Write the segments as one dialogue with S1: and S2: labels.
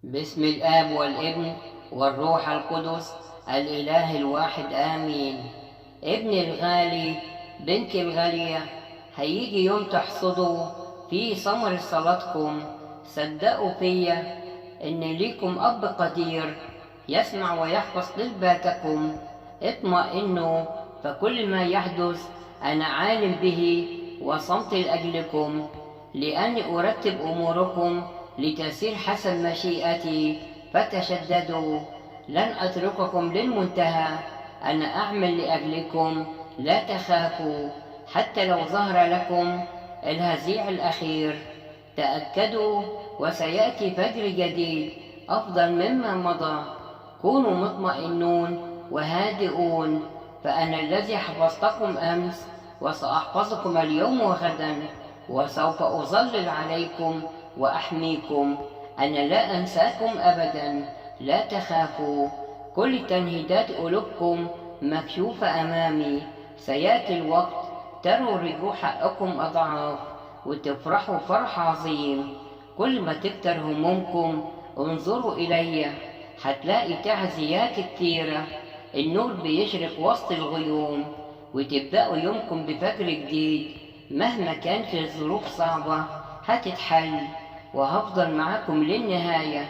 S1: باسم الآب والابن والروح القدس الإله الواحد آمين. ابني الغالي، بنتي الغالية، هيجي يوم تحصدوا فيه ثمر صلاتكم. صدقوا فيا إن ليكم أب قدير يسمع ويحفظ طلباتكم. اطمئنوا، فكل ما يحدث أنا عالم به وصمت لأجلكم، لأني أرتب أموركم لتسير حسب مشيئتي، فتشددوا. لن أترككم للمنتهى، أنا أعمل لأجلكم، لا تخافوا. حتى لو ظهر لكم الهزيع الأخير، تأكدوا وسيأتي فجر جديد أفضل مما مضى. كونوا مطمئنون وهادئون، فأنا الذي حفظتكم أمس وسأحفظكم اليوم وغدا، وسوف أظلل عليكم وأحميكم. أنا لا أنساكم أبدا، لا تخافوا. كل تنهيدات قلوبكم مكشوفة أمامي. سيأتي الوقت تروا رجوع حقكم أضعاف وتفرحوا فرح عظيم. كل ما تكتر همومكم انظروا إلي، هتلاقي تعزيات كتيرة. النور بيشرق وسط الغيوم، وتبدأوا يومكم بفجر جديد. مهما كانت الظروف صعبة هتتحل، وهفضل معاكم للنهاية.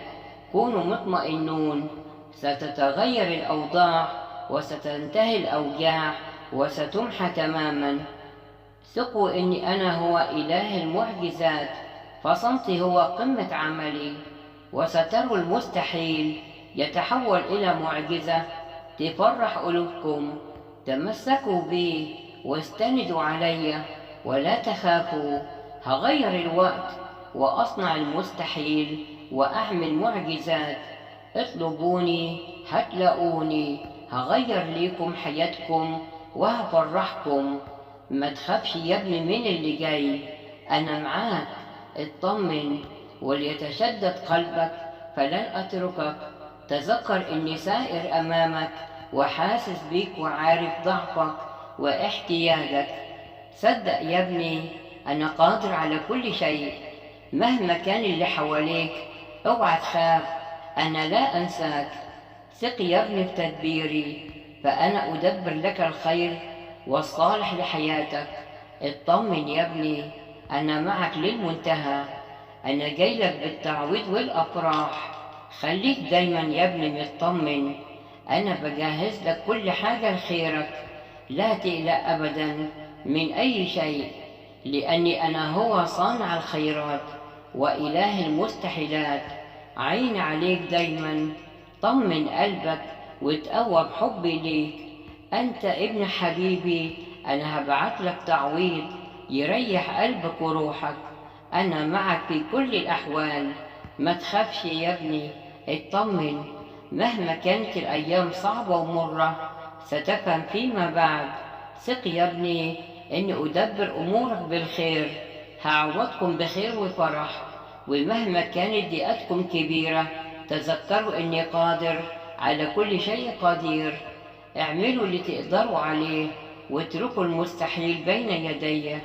S1: كونوا مطمئنون، ستتغير الأوضاع وستنتهي الأوجاع وستمحى تماما. ثقوا إني أنا هو إله المعجزات، فصمتي هو قمة عملي. وستروا المستحيل يتحول إلى معجزة تفرح قلوبكم. تمسكوا بي واستندوا علي ولا تخافوا. هغير الوقت وأصنع المستحيل وأعمل معجزات. اطلبوني هتلاقوني، هغير ليكم حياتكم وهفرحكم. ما تخافش يا ابني من اللي جاي، أنا معاك، اطمن. وليتشدد قلبك فلن أتركك. تذكر إني سائر أمامك وحاسس بيك وعارف ضعفك واحتياجك. صدق يا ابني، أنا قادر على كل شيء. مهما كان اللي حواليك اوعى تخاف، أنا لا أنساك. ثق يا ابني في تدبيري، فأنا أدبر لك الخير والصالح لحياتك. اطمن يا ابني، أنا معك للمنتهى. أنا جايلك بالتعويض والأفراح. خليك دايما يا ابني مطمن، أنا بجهز لك كل حاجة لخيرك. لا تقلق أبدا من أي شيء، لأني أنا هو صانع الخيرات وإله المستحيلات. عين عليك دايما، طمن قلبك وتقوى بحبي ليك. أنت ابن حبيبي، أنا هبعت لك تعويض يريح قلبك وروحك. أنا معك في كل الأحوال، ما تخافش يا ابني، اطمن. مهما كانت الأيام صعبة ومرة ستفهم فيما بعد. ثق يا ابني إني أدبر أمورك بالخير، هعوضكم بخير وفرح. ومهما كانت ضيقتكم كبيرة تذكروا إني قادر على كل شيء قدير. اعملوا اللي تقدروا عليه واتركوا المستحيل بين يدي.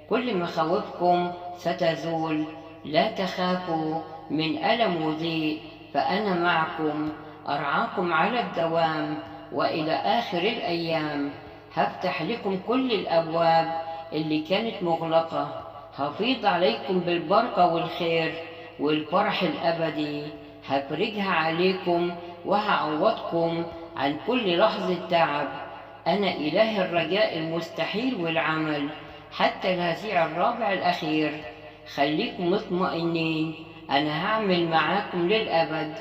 S1: كل مخاوفكم ستزول، لا تخافوا من ألم وضيق، فأنا معكم، أرعاكم على الدوام وإلى آخر الأيام. هفتح لكم كل الأبواب اللي كانت مغلقة، هفيض عليكم بالبركة والخير والفرح الأبدي. هفرجها عليكم وهعوضكم عن كل لحظة تعب. أنا إله الرجاء المستحيل والعمل حتى الهزيع الرابع الأخير. خليكم مطمئنين، أنا هعمل معاكم للأبد.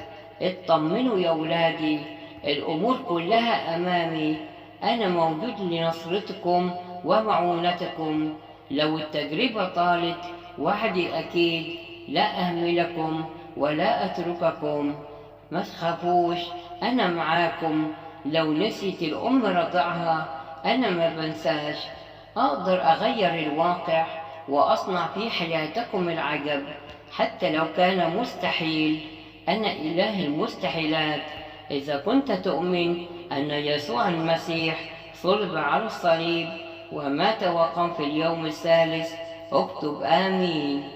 S1: اطمنوا يا ولادي، الأمور كلها أمامي. أنا موجود لنصرتكم ومعونتكم. لو التجربة طالت وعدي أكيد، لا أهملكم ولا أترككم. ما تخافوش، أنا معاكم. لو نسيت الأم رضعها أنا ما بنساش. أقدر أغير الواقع وأصنع في حياتكم العجب حتى لو كان مستحيل. أنا إله المستحيلات. إذا كنت تؤمن أن يسوع المسيح صلب على الصليب ومات وقام في اليوم الثالث، اكتب آمين.